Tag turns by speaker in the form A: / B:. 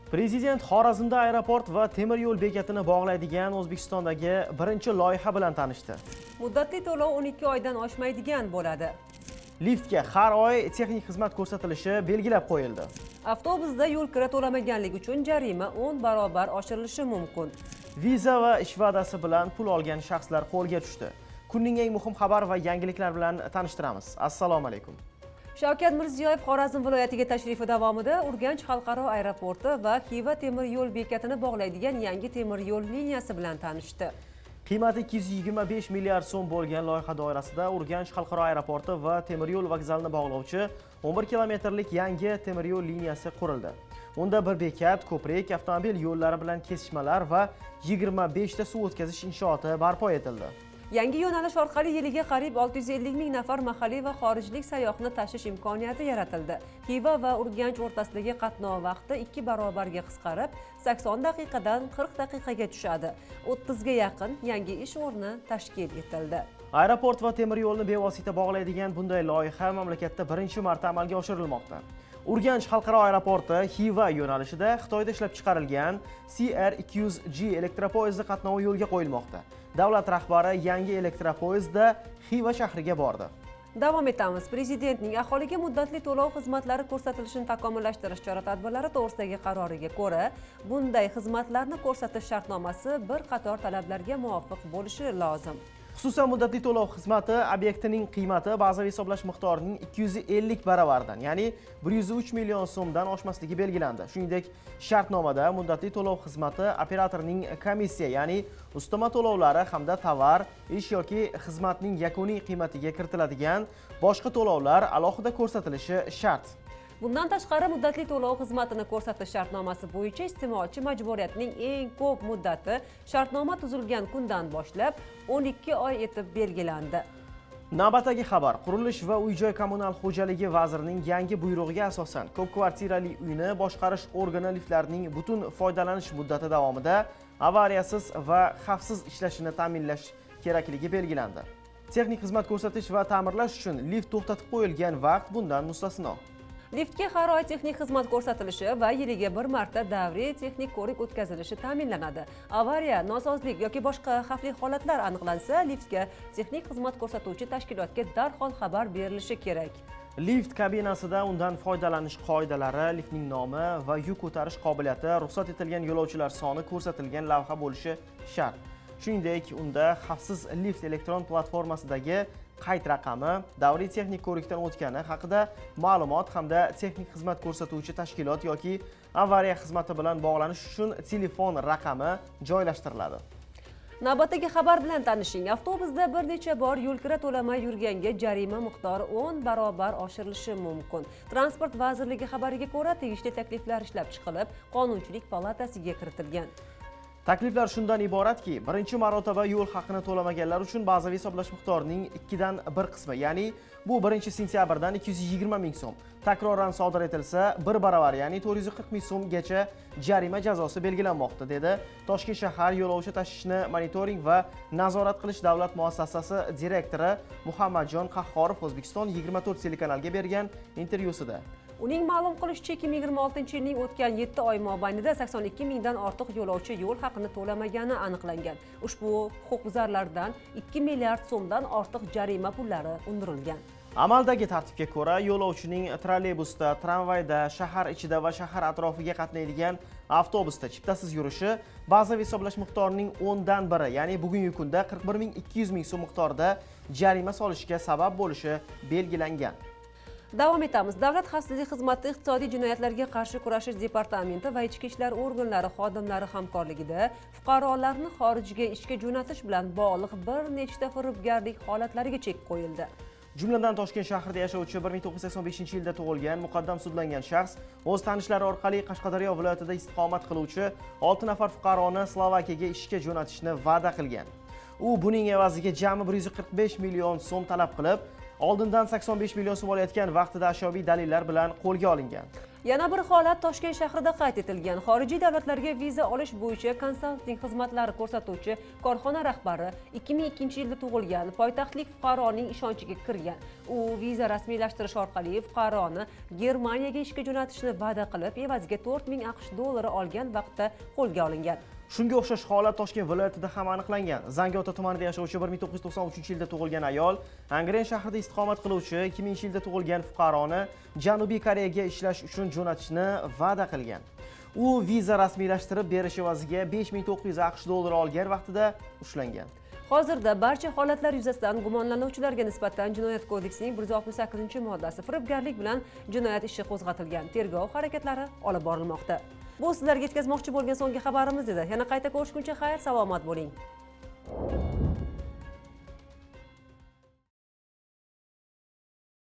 A: Prezident Xorazmda aeroport va temir yo'l bekatini bog'laydigan O'zbekistondagi birinchi loyiha bilan tanishdi.
B: Muddatli to'lov 12 oydan oshmaydigan bo'ladi.
A: Liftga har oy texnik xizmat ko'rsatilishi belgilab qo'yildi.
B: Avtobusda yo'l kira to'lamaganlik uchun jarima 10 barobar oshirilishi mumkin.
A: Viza va ish va'dasi bilan pul olgan shaxslar qo'lga tushdi. Kunning eng muhim xabar va yangiliklar bilan tanishtiramiz. Assalomu alaykum.
B: Shavkat Mirziyoyev Xorazm viloyatiga tashrifi davomida Urganch xalqaro aeroporti va Xiva temir yo'l bekatini bog'laydigan yangi temir yo'l liniyasi bilan tanishdi.
A: Qiymati 225 milliard so'm bo'lgan loyiha doirasida Urganch xalqaro aeroporti va temir yo'l vokzalini bog'lovchi 11 kilometrlik yangi temir yo'l liniyasi qurildi. Unda bir bekat, ko'prik, avtomobil yo'llari bilan kesishmalar va 25 ta suv o'tkazish inshooti barpo etildi.
B: Yangi yo'nalish orqali yiliga qariyb 650 ming nafar mahalliy va xorijlik sayyohni tashish imkoniyati yaratildi. Xiva va Urganch o'rtasidagi qatnov vaqti 2 barobarga qisqarib, 80 daqiqadan 40 daqiqaga tushadi. 30 ga yaqin yangi ish o'rni tashkil etildi.
A: Aeroport va temir yo'lni bevosita bog'laydigan bunday loyiha mamlakatda birinchi marta amalga oshirilmoqda. Urganch xalqaro aeroporti Xiva yo'nalishida Xitoyda ishlab chiqarilgan CR200G elektropoyezdi qatnovi yo'lga qo'yilmoqda. Davlat rahbari yangi elektropoyezdda Xiva shahriga bordi.
B: Davom etamiz. Prezidentning aholiga muddatli to'lov xizmatlari ko'rsatilishini takomillashtirish chora-tadbirlari to'g'risidagi qaroriga ko'ra, bunday xizmatlarni ko'rsatish shartnomasi bir qator talablarga muvofiq bo'lishi lozim.
A: Xususan, muddatli to'lov xizmati obyektining qiymati bazaviy hisoblash miqdorining 250 baravaridan, ya'ni 103 million so'mdan oshmasligi belgilandi. Shuningdek, shartnomada muddatli to'lov xizmati operatorining komissiya, ya'ni ustama to'lovlari hamda tovar, ish yoki xizmatning yakuniy qiymatiga kiritiladigan boshqa to'lovlar alohida ko'rsatilishi shart.
B: Bundan tashqari, muddatli to'lov xizmatini ko'rsatish shartnomasi bo'yicha iste'molchi majburiyatining eng ko'p muddati shartnoma tuzilgan kundan boshlab 12 oy etib belgilandi.
A: Navbatdagi xabar: Qurilish va uy-joy kommunal xo'jaligi vazirining yangi buyrug'iga asosan ko'p kvartirali uyni boshqarish organi liftlarining butun foydalanish muddati davomida avariyasiz va xavfsiz ishlashini ta'minlash kerakligi belgilandi. Texnik xizmat ko'rsatish va ta'mirlash uchun lift to'xtatib qo'yilgan vaqt bundan mustasno.
B: Liftga har oy texnik xizmat ko'rsatilishi va yiliga bir marta davriy texnik ko'rik o'tkazilishi ta'minlanadi. Avariya, nosozlik yoki boshqa xavfli holatlar aniqlansa, liftga texnik xizmat ko'rsatuvchi tashkilotga darhol xabar berilishi kerak.
A: Lift kabinasida undan foydalanish qoidalari, liftning nomi va yuk ko'tarish qobiliyati, ruxsat etilgan yo'lovchilar soni ko'rsatilgan lavha bo'lishi shart. Shuningdek, unda xavfsiz lift elektron platformasidagi qayd raqami, davriy texnik ko'rikdan o'tgani haqida ma'lumot hamda texnik xizmat ko'rsatuvchi tashkilot yoki avariya xizmati bilan bog'lanish uchun telefon raqami joylashtiriladi.
B: Navbatdagi xabar bilan tanishing. Avtobusda bir necha bor yo'lkira to'lamay yurganga jarima miqdori 10 barobar oshirilishi mumkin. Transport vazirligi xabariga ko'ra, tegishli takliflar ishlab chiqilib, Qonunchilik palatasiga kiritilgan.
A: Takliflar shundan iboratki, birinchi marotaba yo'l haqini to'lamaganlar uchun bazaviy hisoblash miqdorining ikkidan bir qismi, ya'ni bu 1-sentyabrdan 220 ming so'm, takroran sodir etilsa bir baravar, ya'ni 440 ming so'mgacha jarima jazosi belgilanmoqda, dedi Toshkent shahar yo'lovchi tashishni monitoring va nazorat qilish davlat muassasasi direktori Muhammadjon Qahhorov O'zbekiston 24 telekanaliga bergan intervyusida.
B: Uning ma'lum qilishicha, 2026 yilning o'tgan 7 oy mobaynida 82 mingdan ortiq yo'lovchi yo'l haqini to'lamagani aniqlangan. Ushbu huquqbuzarlardan 2 milliard so'mdan ortiq jarima pullari undirilgan.
A: Amaldagi tartibga ko'ra, yo'lovchining trolleybusda, tramvayda, shahar ichida va shahar atrofiga qatnaydigan avtobusda chiptasiz yurishi bazaviy hisoblash miqdorining 10 dan biri, ya'ni bugungi kunda 41 200 ming so'm miqdorida jarima solishga sabab bo'lishi belgilangan.
B: Davom etamiz. Davlat xavfsizlik xizmati Iqtisodiy jinoyatlarga qarshi kurashish departamenti va ichki ishlar organlari xodimlari hamkorligida fuqarolarni xorijga ishga jo'natish bilan bog'liq bir nechta firibgarlik holatlariga chek qo'yildi.
A: Jumladan, Toshkent shahrida yashovchi 1985 yilda tug'ilgan, muqaddam sudlangan shaxs o'z tanishlari orqali Qashqadaryo viloyatida istiqomat qiluvchi 6 nafar fuqaroni Slovakiyaga ishga jo'natishni va'da qilgan. U buning evaziga jami 145 million so'm talab qilib, oldindan 85 million so'm olayotgan vaqtida ashyoviy dalillar bilan qo'lga olingan.
B: Yana bir holat Toshkent shahrida qayd etilgan. Xorijiy davlatlarga viza olish bo'yicha konsalting xizmatlari ko'rsatuvchi korxona rahbari 2002-yilda tug'ilgan poytaxtlik fuqaroning ishonchiga kirgan. U viza rasmiylashtirish orqali fuqaroni Germaniyaga ishga jo'natishni va'da qilib, evaziga 4000 AQSh dollari olgan vaqtda qo'lga olingan.
A: Shunga o'xshash holat Toshkent viloyatida ham aniqlangan. Zangiota tumanida yashovchi 1993-yilda tug'ilgan ayol Angren shahrida istiqomat qiluvchi 2000-yilda tug'ilgan fuqaroni Janubiy Koreyaga ishlash uchun jo'natishni va'da qilgan. U viza rasmiylashtirib berish evaziga 5900 AQSh dollari olgan vaqtida ushlangan.
B: Hozirda barcha holatlar yuzasidan gumonlanuvchilarga nisbatan Jinoyat kodeksining 168-moddasi firibgarlik bilan jinoyat ishi qo'zg'atilgan. Tergov harakatlari olib borilmoqda. Bu sizlarga yetkazmoqchi bo'lgan so'nggi xabarimiz edi. Yana qayta ko'rishguncha xayr, salomat bo'ling.